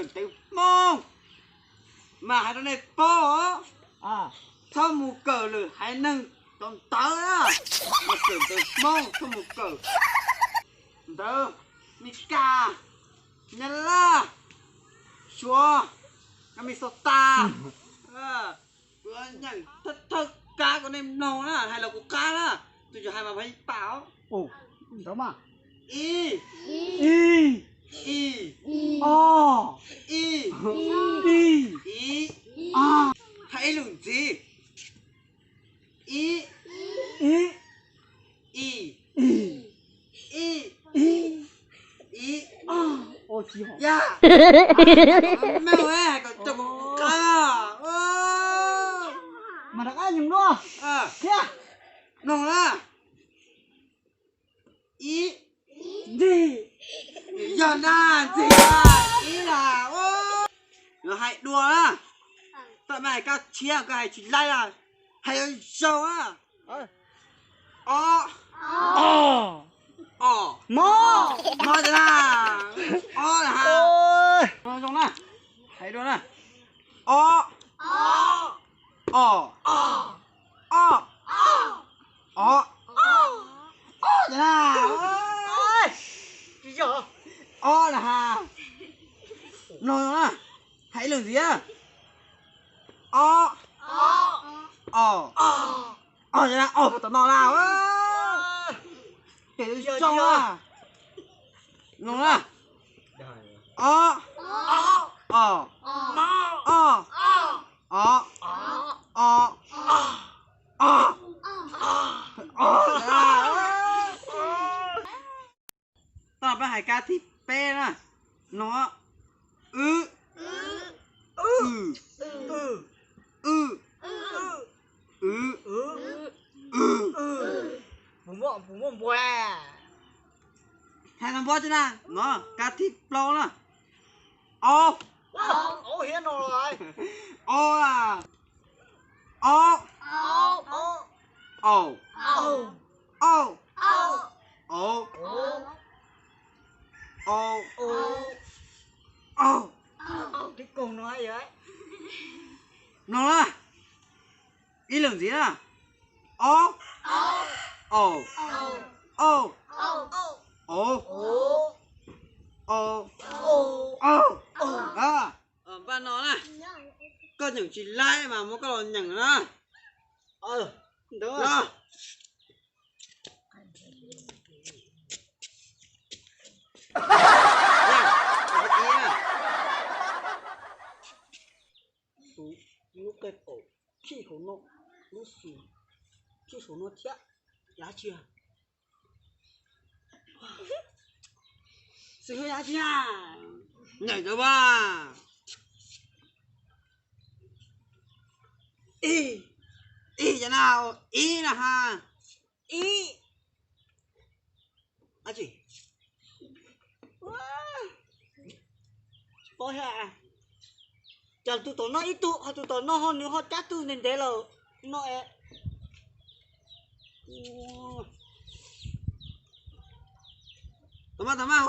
Ntawv Hmoob, mas hais rau nej paub os, txhob mus kawm lwm haiv neeg cov ntawv na, mas kawm ntawv Hmoob txhob mus kawm ntawv Meskas, Nyab Laj, Suav, Minnesota. Kuv nyeem thawj thawj kab kom nej mloog na, hais los kuv qab na, tus yuav hais mas pab ib pam os. Ib, ib, ib, ib, ib, ib, hais ib lwm ntxiv. Ib, ib, ib, ib, ib, ib, ib, ya. Mloog, hais kom rau kuv qab. Mas rov qab nyeem dua thiab. Mloog na. Ib, ntxig, yog na, ntxig na, ib na. Los hais dua na, txawm mas hais kab tshiab koj hais tsis laib na, hais zoo zoo na. Ob, os, mob, mob tiag na. Ob na ha. Zoo zoo na, hais dua na. Ob, os, ob, os, ob na. Ob na ha. Mloog zoo na, hais ib lwm ntxiv. Ob, os, os, os, tom no na. Ces zoo na. Mloog na. Ob, os, ob, os, ob, os, ob. Tau, peb hais kab thib peb na. Mloog. Wb, w, w, w, w, w. Hais npog tsi na, no kab thib plaub na. Ob, ob, ob, au, au, au, au, au, au. Mloog na, ib lwm ntxiv na. Ob, au, au, au, au, au. Npaj no na, koj nyeem tsis laib mas muab koj los nyeem na. Ntawd. Lub qe paum khij hauv no, lub xus khij hauv no thiab. Yav tsis xwb, yav tsis nyeem ntawd mas. Ib, ib, cov na, ib na ha. Ib. Tsis paub thiab. Cas tus tom no ib tug, ho tus tom no ho nws ho cab tug ntev ntev lawm no es. Tau mas, tau mas,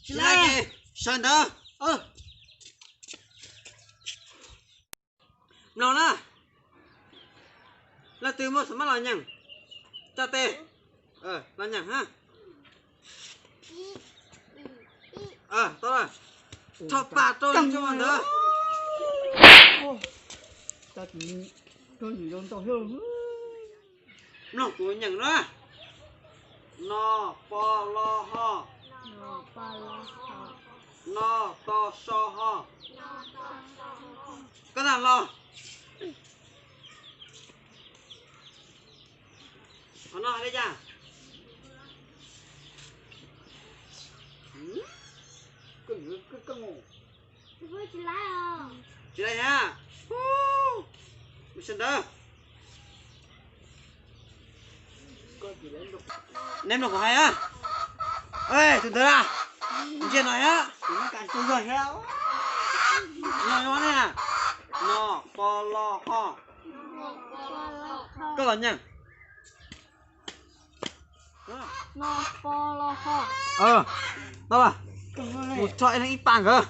tsis laib ces sawv ntawd. Mloog na, leej twg muaj xav mab los nyeem, tsa tes los nyeem ha. Tau, txhob pam rau li ntawd. Mloog kuv nyeem na. No po lo ho. No to so ho. Koj tag los. Qhov no hais li cas? Tsis laib ha. Mus sawv ntawd. Neb mloog kuv hais na. Tus ntawd na, ntsia no na. No, no, no, no, po lo ho. Koj los nyeem. Tau, mus tso ib leeg ib pam nkawd.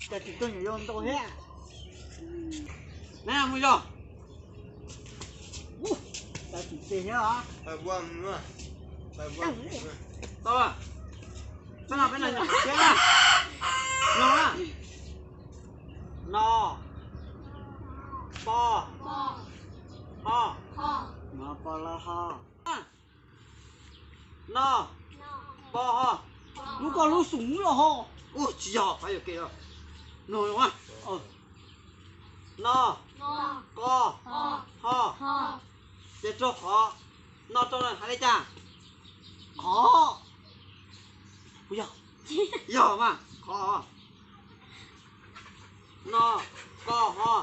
Cas tsis tuaj nyuam yau ntau thiab. Nab mus yog. Tau tsis tes thiab os. Tau. Peb no peb no nyuam qhuav thiab na. No na. No. Po. Ho. No po lo ho. No. Po ho. Lub koj lub xum los ho. Ua tsis yog, qhov yog ke. No. No. Ko. Ho. Ces rau qhov. No rau no hais li cas? Qhov. Yog. Yog mas qhov. No. Ko ho.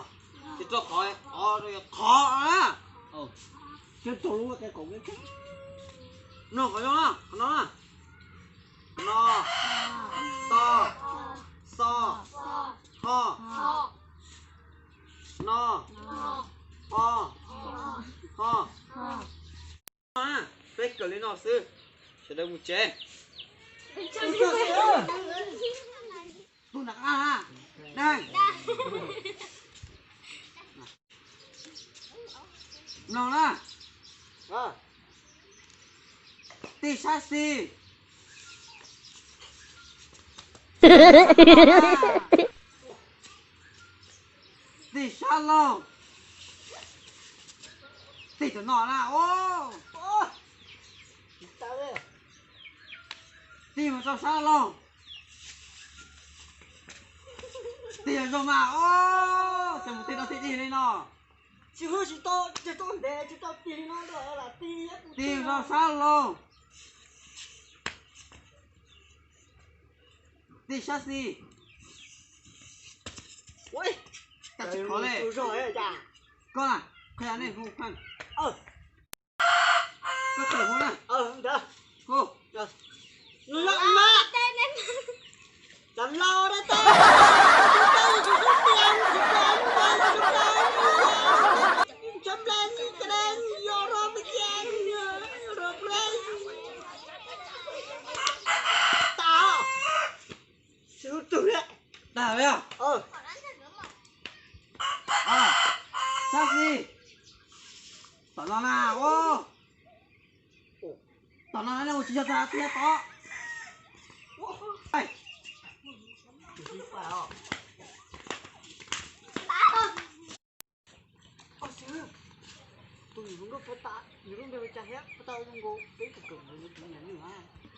Ces rau qhov, qhov, qhov na. Ces rau lub, no qhov no na, qhov no na. No. To. So. Ho. No. Po. Ho. Peb kawm li no xwb, sawv daws mus tsev. Tus na, a, dab. Mloog na. Tij sab xis. Tij sab laug. Tij tus no na. Tij mus rau sab laug. Tij zoo mas. Ces mus tij rau tij dig li no. Tsis hwj tsis tau, tsis tau ntev tsis tau tig li no, tij mus rau sab laug. Tij sab xis. Koj tsis khov li. Koj na, qhia nej hu. Koj tawm hu na. Hu. Dag li. Sab xis. Tom no na. Tom no na, ua tsis yog tag tiag tod.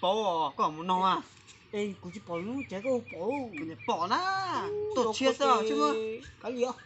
Paub os, koj mus noog a. Es kuv tsis pom lub tsev, koj pom? Kuv niam pom na. Tuaj tshiab xwb os, tsis muaj. Kav liam.